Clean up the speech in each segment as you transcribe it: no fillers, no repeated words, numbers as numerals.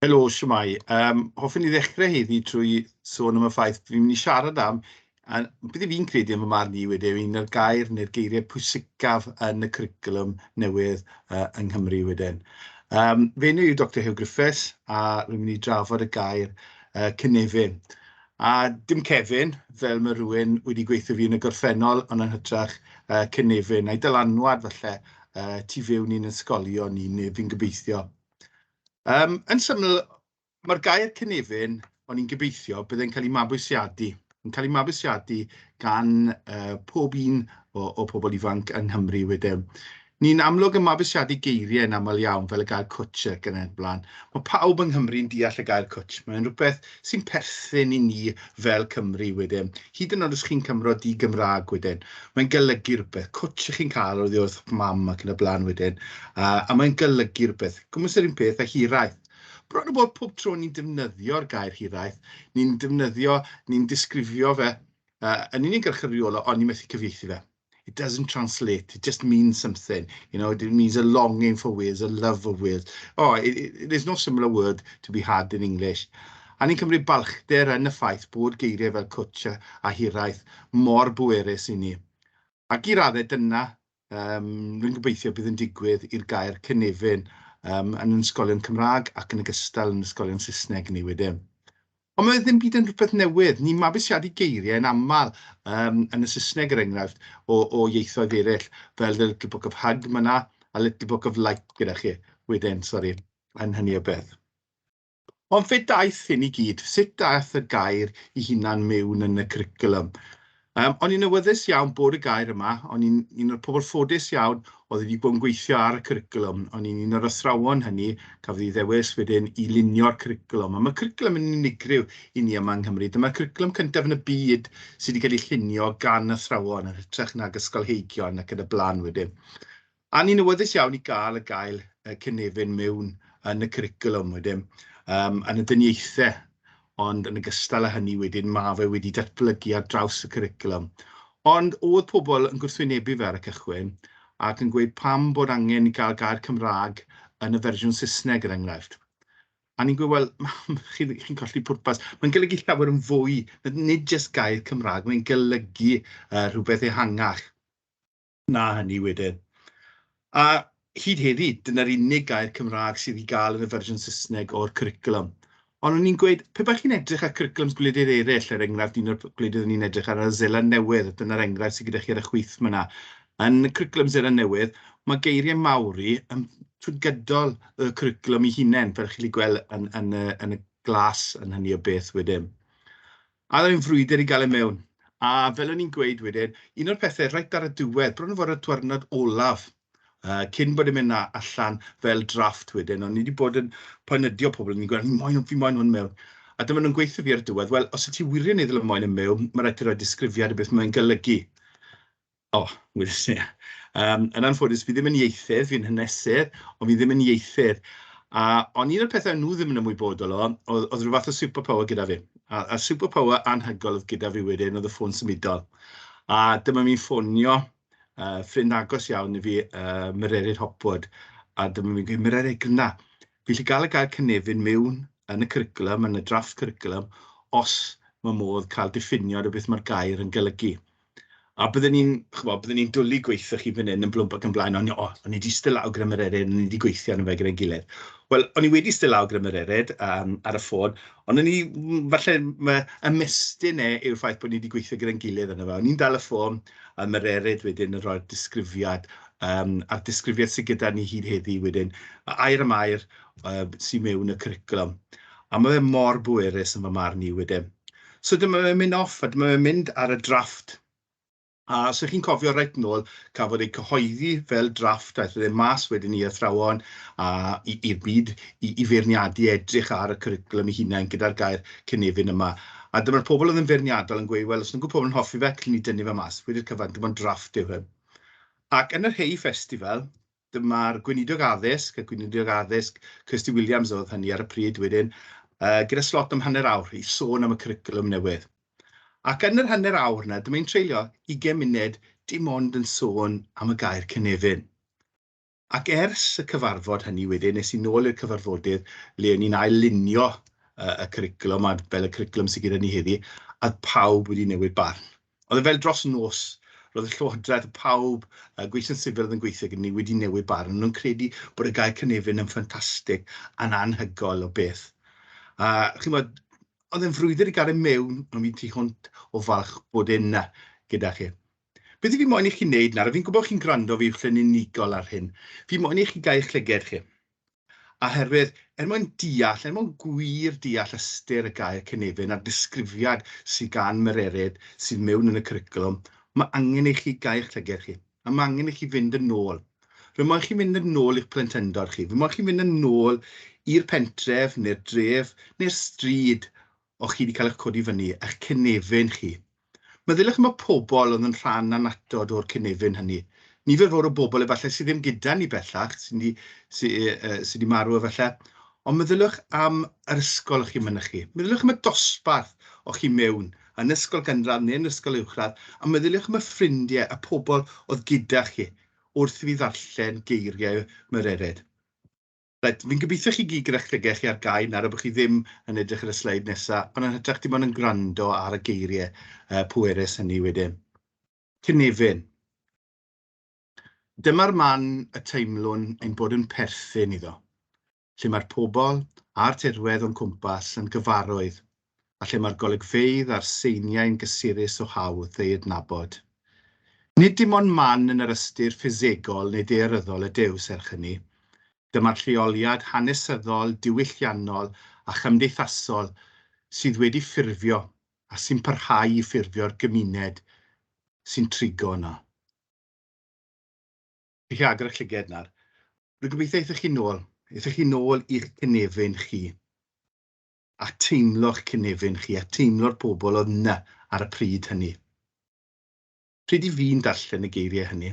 Helo, shwmae. Hoffwn i ddechrau heddi trwy sôn am y ffaith fi'n mynd i siarad am, a beth fi'n credu am y marn i wedyn, un o'r gair neu'r geiriau pwysicaf yn y cwricwlwm newydd yng Nghymru wedyn. Fy enw yw Dr Huw Griffiths, a rwy'n mynd i drafod y gair cynefin. A dim Kevin, fel mae rhywun wedi gweithio fi yn y gorffennol, ond yn hytrach cynefin, a'i dylanwad falle tu fewn i'n ysgolion ni, neu fi'n gobeithio. Yn syml, mae'r gair cynefin, o'n i'n gobeithio, byddai'n cael ei mabwysiadu. Yn cael ei mabwysiadu gan pob un o pobl ifanc yng Nghymru wedyn. Ni'n amlwg yn mabwysiadu geiriau yn aml iawn, fel y gair cwtsh ac yn y blaen. Mae pawb yng Nghymru'n deall y gair cwtsh. Mae'n rhywbeth sy'n perthyn i ni fel Cymru wedyn. Hyd yn oed os chi'n Cymro di-Gymraeg wedyn, mae'n golygu rhywbeth. Cwtsh chi'n cael oddi wrth mam ac yn y blaen wedyn, a mae'n golygu rhywbeth. Gwmws yr un peth a hiraeth. Bron o bod pob tro ni'n defnyddio'r gair hiraeth, ni'n defnyddio, ni'n disgrifio fe yn uniongyrchol, ond ni'n methu cyfieithu fe. It doesn't translate, it just means something. It means a longing for Wales, a love of Wales. Oh, there's no similar word to be had in English. A ni'n cymryd balchder yn y ffaith bod geiriau fel cwtsh a hiraeth mor bwerus i ni. Ac i raddau dyna, rwy'n gobeithio bydd yn digwydd i'r gair cynefin yn ysgolion Cymraeg ac yn ogystal yn ysgolion Saesneg ni wedyn. Ond mae ddim byd yn rhywbeth newydd. Ni'n mabwysiadu geiriau yn aml yn y Saesneg, er enghraifft, o ieithoedd eraill, fel The Little Book of Hug ma' 'na, a Little Book of Like gyda chi wedyn, sori, yn hynny o beth. Ond fe daeth hyn i gyd, sut daeth y gair i hunan mewn yn y cwricwlwm? O'n i'n awyddus iawn bod y gair yma, o'n i'n un o'r pobl ffodus iawn oedd wedi bod yn gweithio ar y cwricwlwm. O'n i'n un o'r athrawon hynny, cafodd ei ddewis wedyn i lunio'r cwricwlwm. A mae'r cwricwlwm yn unigryw i ni yma yng Nghymru. Dyma'r cwricwlwm cyntaf yn y byd sydd wedi cael ei llunio gan athrawon yn hytrach nag ysgolheigion ac yn y blaen wedyn. A ni'n awyddus iawn i gael y gael cynefin mewn yn y cwricwlwm wedyn, yn y dyniaethau, ond yn ogystal â hynny wedyn, ma' fe wedi datblygu ar draws y cwricwlwm. Ond oedd pobl yn gwrthwynebu fe ar y cychwyn ac yn gweud pam bod angen i gael gair Cymraeg yn y fersiwn Saesneg, er enghraifft. A ni'n gweud, wel, chi'n chi colli pwrpas. Mae'n golygu llawer yn fwy, nid jyst gair Cymraeg, mae'n golygu rhywbeth ehangach na hynny wedyn. A hyd heddi, dyna'r unig gair Cymraeg sydd i gael yn y fersiwn Saesneg o'r cwricwlwm. Ond o'n i'n gweud, pe baech chi'n edrych ar cwricwlwms gwledydd eraill, er enghraifft, un o'r gwledydd o'n i'n edrych ar, ar Seland Newydd, dyna'r enghraifft sydd gyda chi ar y chwith myna. Yn y cwricwlwm Seland Newydd, mae geiriau Maori yn trwy gydol y cwricwlwm ei hunain, fel chi'n gweld yn y glas yn hynny o beth wedyn. A oedd e'n frwydr i gael e mewn. A fel o'n i'n gweud wedyn, un o'r pethau reit ar y diwedd, bron o fod y diwrnod olaf, cyn bod e'n mynd allan fel drafft wedyn, o'n i wedi bod yn poenydio pobl, o'n i'n gweud, moyn, fi moyn hwn mewn. A dyma nhw'n gweithio fi ar y diwedd, wel, os y ti wirioneddol yn moyn e mewn, mae rhaid ti roi disgrifiad o beth mae'n golygu. O, wedes i. Yn anffodus, fi ddim yn ieithydd, fi'n hanesydd, ond fi ddim yn ieithydd. A, ond un o'r pethau nhw ddim yn ymwybodol o, oedd rhyw fath o superpower gyda fi. A superpower anhygoel oedd gyda fi wedyn, oedd y ffôn symudol. A dyma fi'n ffonio ffrind agos iawn i fi, Mererid Hopwood, a dyma fi'n gweud, "Mererid, gryna, fi 'llu gael y gair cynefin mewn yn y cwricwlwm, yn y drafft cwricwlwm, os mae modd cael diffiniad o beth mae'r gair yn golygu." A bydden ni'n, chimod, bydden ni'n dwlu gweithio chi fan hyn yn blwmp ac yn blaen, ond o, o'n i 'di iste lawr gyda Mererid, o'n i 'di gweithio arno fe gyda'n gilydd. Wel, o'n i wedi iste lawr gyda Mererid ar y ffôn, ond o'n i, falle, ma' ymestyn e yw'r ffaith bod ni wedi gweithio gyda'n gilydd arno fe. O'n i'n dal y ffôn, a Mererid wedyn yn rhoi'r disgrifiad, a'r disgrifiad sydd gyda ni hyd heddi wedyn, air am air sydd mewn y cwricwlwm. A mae fe mor bwerus yn fy marn i wedyn. So dyma fe'n mynd off, a dyma fe'n mynd ar y drafft. A os ych chi'n cofio reit nôl, cafodd ei cyhoeddi fel drafft, aeth e mas wedyn i athrawon a i'r byd i feirniadu edrych ar y cwricwlwm ei hunain gyda'r gair cynefin yma. A dyma'r pobl oedd yn feirniadol yn gweud, wel, os nag yw pobl yn hoffi fe, gallwn ni dynnu fe mas. Wedi'r cyfan, dim ond drafft yw hyn. Ac yn yr Hay Festival, dyma'r Gweinidog Addysg, y Gweinidog Addysg Kirsty Williams oedd hynny ar y pryd wedyn, gyda slot am hanner awr i sôn am y cwricwlwm newydd. Ac yn yr hanner awr yna, dyma hi'n treulio 20 munud dim ond yn sôn am y gair cynefin. Ac ers y cyfarfod hynny wedyn, es i nôl i'r cyfarfodydd le o'n i'n ail-lunio y cwricwlwm, a fel y cwricwlwm sydd gyda ni heddi, a pawb wedi newid barn. Oedd e fel dros nos, roedd y llywodraeth, pawb, y gweision sifil oedd yn gweithio gyda ni wedi newid barn. Nhw'n credu bod y gair cynefin yn ffantastig a'n anhygoel o beth. A chi'n oedd e'n frwydr i gael e mewn, ond fi'n tu hwnt o falch bod e 'na gyda chi. Beth fi moyn i chi wneud nawr, a fi'n gwybod chi'n gwrando fi wrth yn unigol ar hyn, fi moyn i chi gau eich llyged chi. Oherwydd, er mwyn deall, er mwyn gwir deall ystyr y gair cynefin a'r disgrifiad sydd gan Mererid sydd mewn yn y cwricwlwm, mae angen i chi gau eich llyged chi. A mae angen i chi fynd yn ôl. Fe moyn chi fynd yn ôl i'ch plentyndod chi. Fe moyn chi fynd yn ôl i'r pentref neu'r dref neu'r stryd o'ch chi wedi cael eich codi fyny, eich cynefin chi. Meddyliwch am y pobl oedd yn rhan annatod o'r cynefin hynny. Nifer fawr o bobl efallai sydd ddim gyda ni bellach, sydd wedi, sy, sy wedi marw efallai, ond meddyliwch am yr ysgol o'ch chi'n mynychu. Meddyliwch am y dosbarth o'ch chi mewn, yn ysgol gynradd neu yn ysgol uwchradd, a meddyliwch am y ffrindiau, y pobl oedd gyda chi wrth i fi ddarllen geiriau Mererid. Reit, fi'n gobeithio chi gyd gyda'ch llygau chi ar gau nawr a bod chi ddim yn edrych ar y sleid nesaf, ond yn hytrach dim ond yn gwrando ar y geiriau pwerus hynny wedyn. Cynefin. Dyma'r man y teimlwn ein bod yn perthyn iddo, lle mae'r pobl a'r tirwedd o'n cwmpas yn gyfarwydd, a lle mae'r golygfeydd a'r seiniau'n gysurus o hawdd eu adnabod. Nid dim ond man yn yr ystyr ffisegol neu daearyddol ydyw, serch hynny. Dyma'r lleoliad hanesyddol, diwylliannol a chymdeithasol sydd wedi ffurfio a sy'n parhau i ffurfio'r gymuned sy'n trigo yno. Chi agor eich llyged nawr. Rwy'n gobeithio aethoch chi nôl, aethoch chi nôl i'ch cynefin chi, a teimlo'ch cynefin chi, a teimlo'r bobl oedd yna ar y pryd hynny. Pryd i fi'n darllen y geiriau hynny,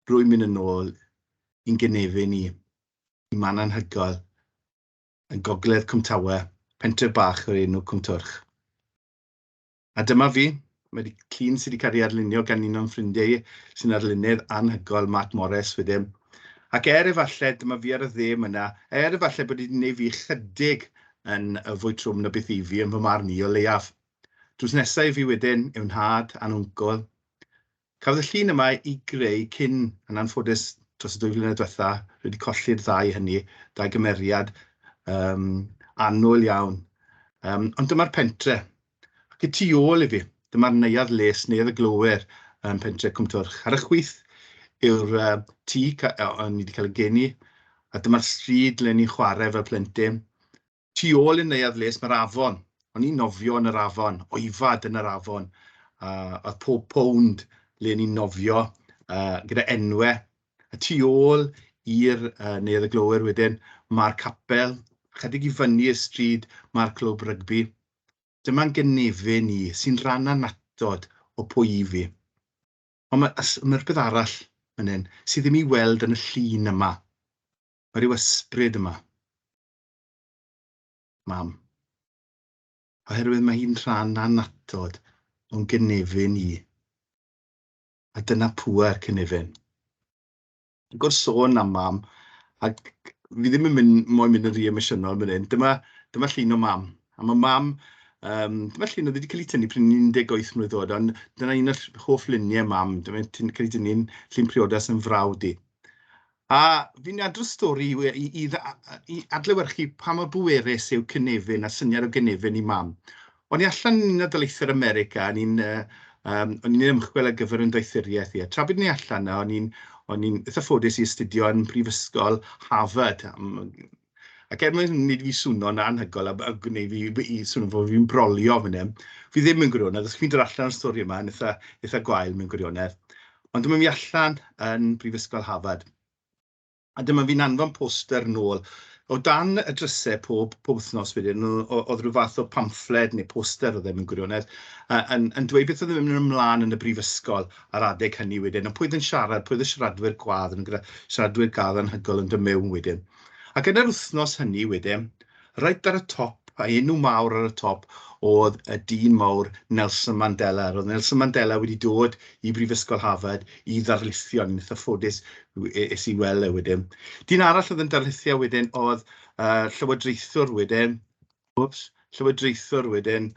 rwy'n mynd yn ôl i'n gynefin i, i man anhygoel, yn gogledd Cwmtawe, pentref bach o'r enw Cwmtwrch. A dyma fi, mae wedi llun sydd wedi cael ei arlunio gan un o'n ffrindiau i, sy'n arlunydd anhygoel, Mark Morris wedyn. Ac er efallai, dyma fi ar y dde yna, er efallai bod wedi gwneud fi chydig yn fwy trwm na beth i fi yn fy marn i o leiaf. Drws nesaf i fi wedyn yw nhad a'n wncwl. Cafodd y llun yma ei greu cyn, yn anffodus, dros y 2 flynedd diwetha, rwy wedi colli'r ddau hynny, dau gymeriad annwyl iawn. Ond dyma'r pentre. Ac y tu ôl i fi, dyma'r neuadd les, neuadd y glowyr yn pentre Cwmtwrch. Ar y chwith yw'r tŷ o'n i wedi cael y geni, a dyma'r stryd le ni'n chwarae fel plentyn. Tu ôl i'r neuadd les mae'r afon. O'n i'n nofio yn yr afon, oifad yn yr afon. Oedd pob pownd le o'n i'n nofio gyda enwau. A tu ôl i'r neuadd y glowyr wedyn, mae'r capel. Chydig i fyny y stryd mae'r clwb rygbi. Dyma'n gynefin i, sy'n rhan annatod o pwy i fi. Ond mae, mae rhywbeth arall fan hyn sydd ddim i weld yn y llun yma. Mae rhyw ysbryd yma. Mam. Oherwydd mae hi'n rhan annatod o'n gynefin i. A dyna pŵer cynefin. Ac wrth sôn am mam, ac fi ddim yn mynd, moyn mynd yn rhy emosiynol fan hyn, dyma, dyma llun o mam. A mae mam, dyma llun oedd wedi cael ei tynnu pryd 18 mlwydd oed, ond dyna un o'r hoff luniau mam, dyma cael ei tynnu'n llun priodas yn frawd i. A fi'n adrodd stori i, i, i, i adlewyrchu pa mor bwerus yw cynefin a syniad o gynefin i mam. O'n i allan yn Unol Daleithiau'r America, o'n i'n o'n i'n ymchwil ar gyfer yn doethuriaeth i. A tra bod ni allan yna, o'n i'n o'n i'n eitha ffodus i astudio yn Brifysgol Harvard. Ac er mwyn wneud fi swno'n anhygoel a gwneud fi i swno fod fi'n brolio fan hyn, fi ddim yn gwirionedd, os fi'n dod allan o'r stori yma yn eitha, eitha gwael mewn gwirionedd. Ond dyma fi allan yn Brifysgol Harvard. A dyma fi'n anfon poster nôl. O dan y drysau pob, pob wythnos wedyn, oedd rhyw fath o pamffled neu poster oedd e mewn gwirionedd, yn, yn dweud beth oedd yn mynd ymlaen yn y brifysgol ar adeg hynny wedyn. Ond pwy oedd yn siarad, pwy oedd y siaradwyr gwadd, yn gyda siaradwyr gadd anhygoel yn dod mewn wedyn. Ac yn yr wythnos hynny wedyn, reit ar y top, a enw mawr ar y top oedd y dyn mawr Nelson Mandela. Roedd Nelson Mandela wedi dod i Brifysgol Harvard i ddarlithio, ni'n eitha ffodus es i weld e wedyn. Dyn arall oedd yn darlithio wedyn oedd llywodraethwr wedyn, whoops, llywodraethwr wedyn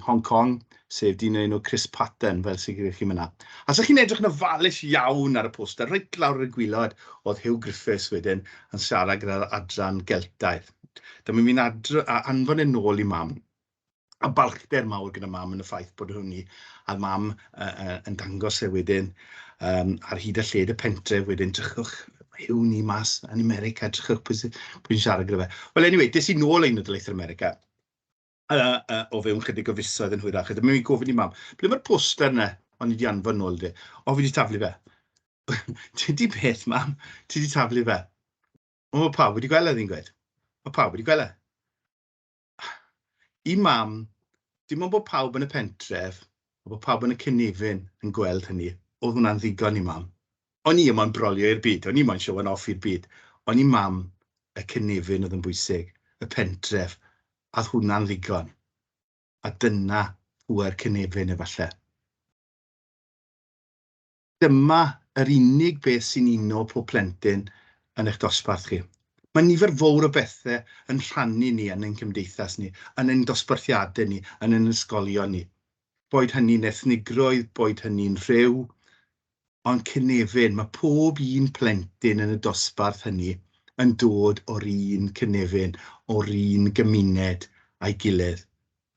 Hong Kong, sef dyn o'r enw Chris Patten, fel sy'n gyda chi myna. A os ydych chi'n edrych yn ofalus iawn ar y poster, reit lawr y gwylod, oedd Hugh Griffiths wedyn yn siarad gyda'r adran Geltaidd. Dyma fi'n anfon e nôl i mam. A balchder mawr gyda mam yn y ffaith bod hwn i, a mam yn dangos e wedyn ar hyd a lled y pentref wedyn, drychwch, yw ni mas yn America, drychwch pwy sy'n pwy siarad gyda fe. Wel, anyway, des i nôl i Unol Daleithiau America o fewn chydig o fisoedd yn hwyrach. Dyma fi'n gofyn i mam, ble mae'r poster yna o'n i wedi anfon nôl di? O, fi wedi taflu fe. Ti di beth, mam? Ti wedi taflu fe? O, mae pawb wedi gweld e, fi'n gweud. Mae pawb wedi gweld e. I mam, dim ond bod pawb yn y pentref, a bod pawb yn y cynefin yn gweld hynny, oedd hwnna'n ddigon i mam. O'n i yma'n brolio i'r byd, o'n i moyn showan off i'r byd. O'n i mam, y cynefin oedd yn bwysig, y pentref, a oedd hwnna'n ddigon. A dyna pŵer cynefin efallai. Dyma yr unig beth sy'n uno pob plentyn yn eich dosbarth chi. Mae nifer fawr o bethau yn rhannu ni yn ein cymdeithas ni, yn ein dosbarthiadau ni, yn ein ysgolion ni. Boed hynny'n ethnigrwydd, boed hynny'n rhyw, ond cynefin, mae pob un plentyn yn y dosbarth hynny yn dod o'r un cynefin, o'r un gymuned a'i gilydd.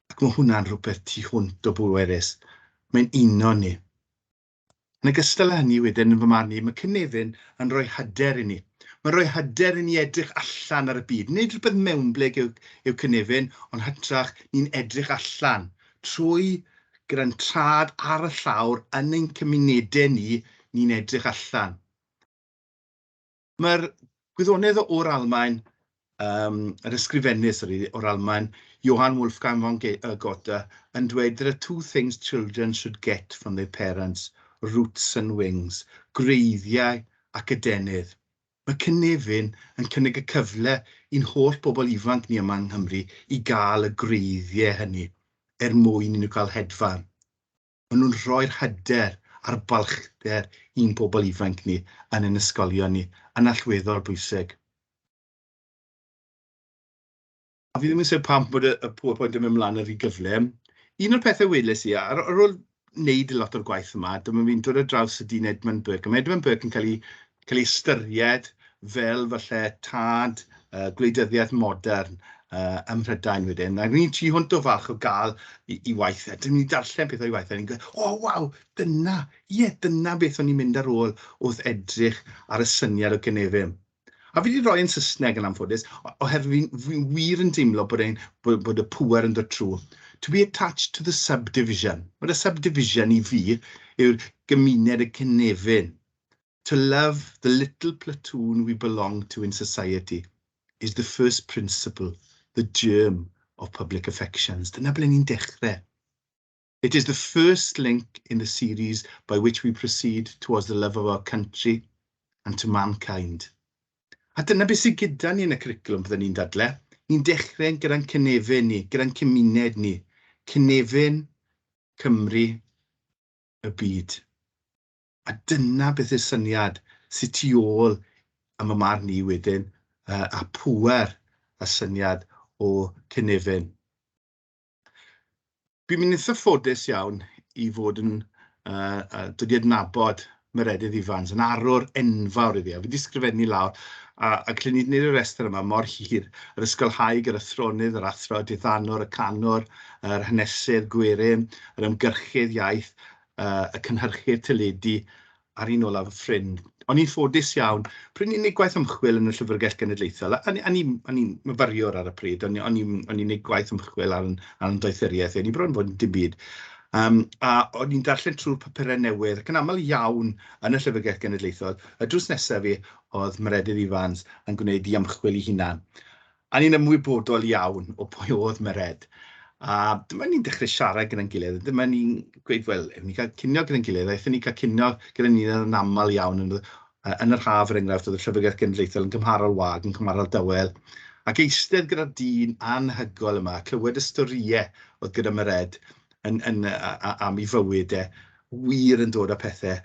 Ac mae hwnna'n rhywbeth tu hwnt o bwerus. Mae'n uno ni. Yn ogystal â hynny wedyn, yn fy marn i, mae cynefin yn rhoi hyder i ni. Mae'n rhoi hyder i ni edrych allan ar y byd. Nid rhywbeth mewnblyg yw, yw cynefin, ond hytrach ni'n edrych allan trwy gyda'n trad ar y llawr yn ein cymunedau ni, ni'n edrych allan. Mae'r gwyddonydd o'r Almaen, yr ysgrifennydd, sorry, o'r Almaen, Johann Wolfgang von Goethe, yn dweud, "There are two things children should get from their parents, roots and wings," gwreiddiau ac adenydd. Mae cynefin yn cynnig y cyfle i'n holl bobl ifanc ni yma yng Nghymru i gael y gwreiddiau hynny er mwyn i nhw cael hedfan. Maen nhw'n rhoi'r hyder a'r balchder i'n pobl ifanc ni yn ein ysgolion ni, yn allweddol bwysig. A fi ddim yn sôn pam bod y PowerPoint yn mynd mlaen ar ei gyflym. Un o'r pethau weles i, ar ôl wneud lot o'r gwaith yma, dyma fi'n dod ar draws y dyn Edmund Burke. A mae Edmund Burke yn cael ei ystyried fel falle tad gwleidyddiaeth modern ym Mhrydain wedyn. A ni'n tu hwnt o falch o gael i waith e. Dyn ni'n darllen peth o'i waith e. Ni'n gweud, "O, oh, waw, dyna, ie, dyna beth o'n i'n mynd ar ôl wrth edrych ar y syniad o gynefin." A fi wedi rhoi yn Saesneg yn anffodus, oherwydd fi wir yn teimlo bod y pŵer yn dod trwy. To be attached to the subdivision. Mae'r subdivision i fi yw'r gymuned y cynefin. To love the little platoon we belong to in society is the first principle, the germ of public affections. Dyna ble ni'n dechrau. It is the first link in the series by which we proceed towards the love of our country and to mankind. A dyna beth sydd gyda ni yn y cwricwlwm byddwn ni'n dadle. Ni'n dechrau gyda'n cynefin ni, gyda'n cymuned ni. Cynefin, Cymru, y byd. A dyna beth yw'r syniad sydd tu ôl am y marn ni wedyn, a pŵer y syniad o cynefin. Fi'n mynd eitha ffodus iawn i fod yn dod i adnabod Meredydd Ifans, yn arwr enfawr iddi. A fi wedi sgrifennu lawr, a gallwn ni wneud y restr yma mor hir. Yr ysgolhaig, yr athronydd, yr athro, diddanwr, y canwr, yr hanesydd gwerin, yr ymgyrchydd iaith, y cynhyrchydd teledu, a'r un olaf, y ffrind. O'n i'n ffodus iawn. Pryd ni'n gwneud gwaith ymchwil yn y Llyfrgell Genedlaethol, a o'n i'n myfyriwr ar y pryd, o'n i'n gwneud gwaith ymchwil ar yn doethuriaeth, o'n i bron fod yn dim byd. A o'n i'n darllen trwy'r papurau newydd, ac yn aml iawn yn y Llyfrgell Genedlaethol, y drws nesaf fi oedd Meredydd Ifans yn gwneud i ymchwil i hunan. A ni'n ymwybodol iawn o pwy oedd Mered. A dyma ni'n dechrau siarad gyda'n gilydd. Dyma ni'n gweud, wel, ewn ni cael cinio gyda'n gilydd. Aethon ni cael cinio gyda'n ni yn aml iawn. Yn yr haf, er enghraifft, oedd y Llyfrgell Genedlaethol yn gymharol wag, yn gymharol dawel. Ac eistedd gyda'r dyn anhygoel yma, clywed y storïau oedd gyda Mered yn, yn, a, a, am ei fywyd e, wir yn dod â pethau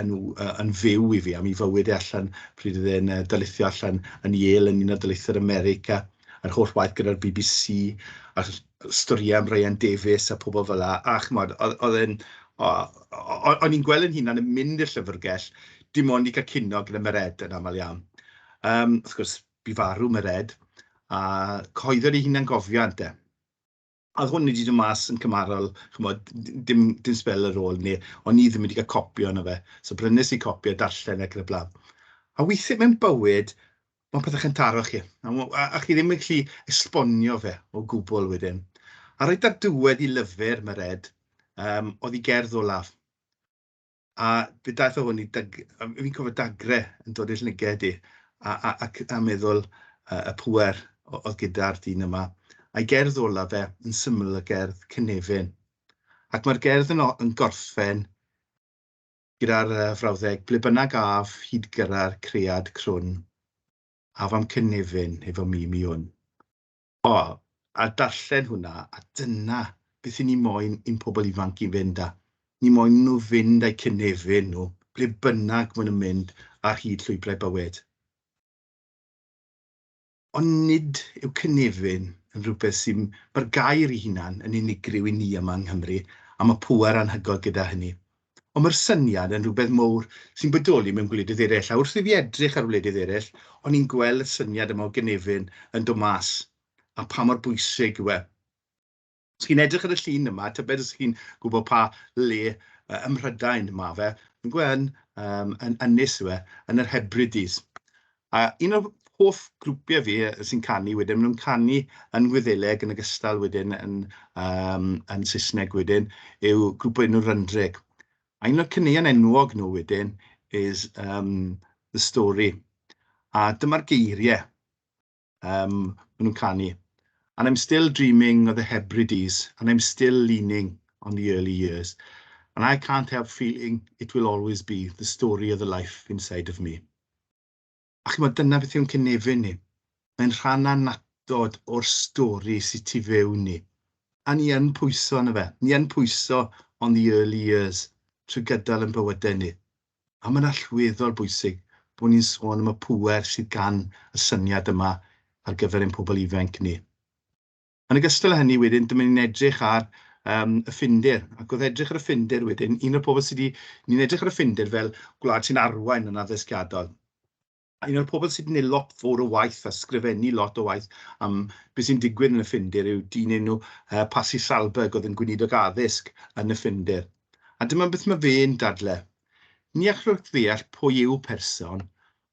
yn, yn fyw i fi, am ei fywyd e allan pryd oedd e'n darlithio allan yn Yale yn Unol Daleithiau America, a'r holl waith gyda'r BBC, a'r storïau am Ryan Davies a pobl fel 'na. A chimod, oedd e'n... O'n i'n gweld yn hunan yn mynd i'r llyfrgell, dim ond i gael cinio gyda Mered yn aml iawn. Wrth gwrs, bu farw Mered, a cyhoeddodd ei hunangofiant e. A oedd hwn wedi dod mas yn cymharol, chimod, dim sbel ar ôl ni, o'n i ddim wedi cael copi ohono fe. So brynes i copi a darllen ac yn y blaen. A weithiau mewn bywyd, mae pethau yn taro chi, a chi ddim yn gallu esbonio fe o gwbl wedyn. A reit ar diwedd i lyfr Mered, oedd ei gerdd olaf. A fe daeth o hwn i dag-, fi'n cofio dagre yn dod i'r llyged i, a meddwl y pŵer oedd gyda'r dyn yma. A'i gerdd olaf fe yn syml y gerdd Cynefin. Ac mae'r gerdd yn gorffen gyda'r frawddeg, ble bynnag af hyd gyrra'r cread crwn, af am Cynefin efo mi mi wn. O, a darllen hwnna, a dyna beth i ni moyn i'n pobl ifanc i fynd â. Ni moyn nhw fynd â'u cynefin nhw, ble bynnag maen nhw'n mynd ar hyd llwybrau bywyd. Ond nid yw cynefin yn rhywbeth sy'n... Mae'r gair ei hunan yn unigryw i ni yma yng Nghymru, a mae pŵer anhygoel gyda hynny. Ond mae'r syniad yn rhywbeth mowr sy'n bodoli mewn gwledydd eraill. A wrth i fi edrych ar wledydd eraill, o'n i'n gweld y syniad yma o gynefin yn dod mas, a pa mor bwysig yw e. Os chi'n edrych ar y llun yma, tybed os chi'n gwybod pa le ym Mhrydain ma fe, yn gweld yn ynys yw e, yn yr Hebrides. A un o'r hoff grwpiau fi sy'n canu wedyn, maen nhw'n canu yn Wyddeleg yn ogystal wedyn yn Saesneg wedyn, yw grŵp o enw Runrig. A un o'r caneuon enwog nhw wedyn is The Story. A dyma'r geiriau maen nhw'n canu. And I'm still dreaming of the Hebrides, and I'm still leaning on the early years. And I can't help feeling it will always be the story of the life inside of me. A chimod, dyna beth yw'n cynefin ni. Mae'n rhan annatod o'r stori sydd tu fewn ni. A ni yn pwyso arno fe. Ni yn pwyso on the early years trwy gydol yn bywydau ni. A mae'n allweddol bwysig bod ni'n sôn am y pŵer sydd gan y syniad yma ar gyfer ein pobl ifanc ni. Yn ogystal â hynny wedyn, dyma ni'n edrych ar y Ffindir. Ac wrth edrych ar y Ffindir wedyn, un o'r pobl sydd wedi... Ni'n edrych ar y Ffindir fel gwlad sy'n arwain yn addysgiadol. Un o'r pobl sydd wedi gwneud lot fawr o waith a sgrifennu lot o waith am beth sy'n digwydd yn y Ffindir yw dyn enw Pasi Sahlberg oedd yn gweinidog addysg yn y Ffindir. A dyma beth mae fe'n dadle. Ni allwch ddeall pwy yw person,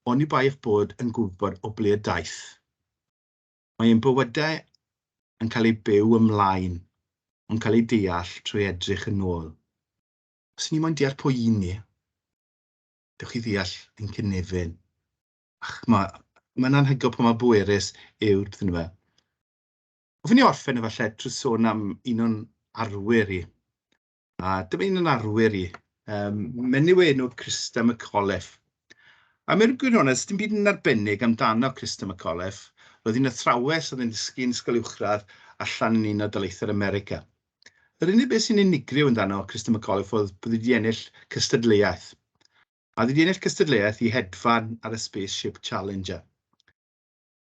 oni bai eich bod yn gwybod o ble y daeth. Mae ein bywydau yn cael eu byw ymlaen, ond cael eu deall trwy edrych yn ôl. Os ni moyn deall pwy y'n ni, dewch i ddeall ein cynefin. Ach, mae'n anhygoel pa mor bwerus yw'r peth yma. Hoffwn i orffen efallai trwy sôn am un o'n arwyr i. A dyma un o'n arwyr i. Menyw enw Christa McAuliffe. A mewn gwirionedd, dim byd yn arbennig amdano Christa McAuliffe. Roedd hi'n athrawes oedd yn dysgu yn ysgol uwchradd allan yn Unol Daleithiau America. Yr unig beth sy'n unigryw amdano Christa McAuliffe oedd bod wedi ennill cystadleuaeth. A wedi ennill cystadleuaeth i hedfan ar y Spaceship Challenger.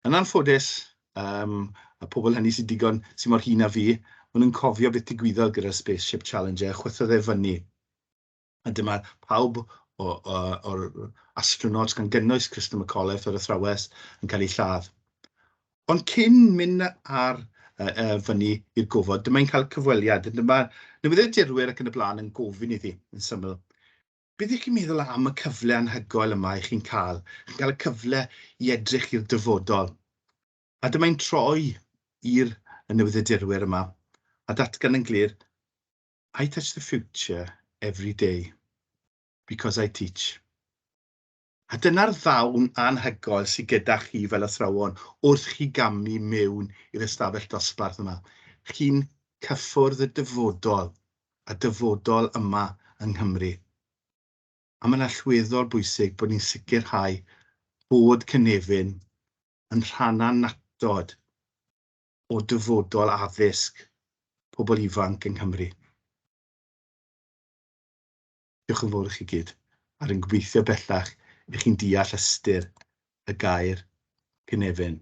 Yn anffodus, y pobl hynny sy'n digon, sy'n mor hŷn â fi, maen nhw'n cofio beth digwyddodd gyda'r Spaceship Challenger, chwythodd e fyny. A dyma pawb o'r astronauts, gan gynnwys Christa McAuliffe, yr athrawes, yn cael ei lladd. Ond cyn mynd ar fyny i'r gofod, dyma'n cael cyfweliad. Dyma newyddiadurwyr ac yn y blaen yn gofyn iddi, yn syml. Beth ych chi'n meddwl am y cyfle anhygoel yma i chi'n cael? Chi'n cael y cyfle i edrych i'r dyfodol. A dyma'n troi i'r newyddiadurwyr yma a datgan yn glir, I touch the future every day because I teach. A dyna'r ddawn anhygoel sydd gyda chi fel athrawon wrth chi gamu mewn i'r ystafell dosbarth yma. Chi'n cyffwrdd y dyfodol, a dyfodol yma yng Nghymru. A mae'n allweddol bwysig bod ni'n sicrhau bod cynefin yn rhan annatod ystod o dyfodol addysg pobl ifanc yng Nghymru. Diolch yn fawr i chi gyd, a rwy'n gobeithio bellach i chi'n deall ystyr y gair cynefin.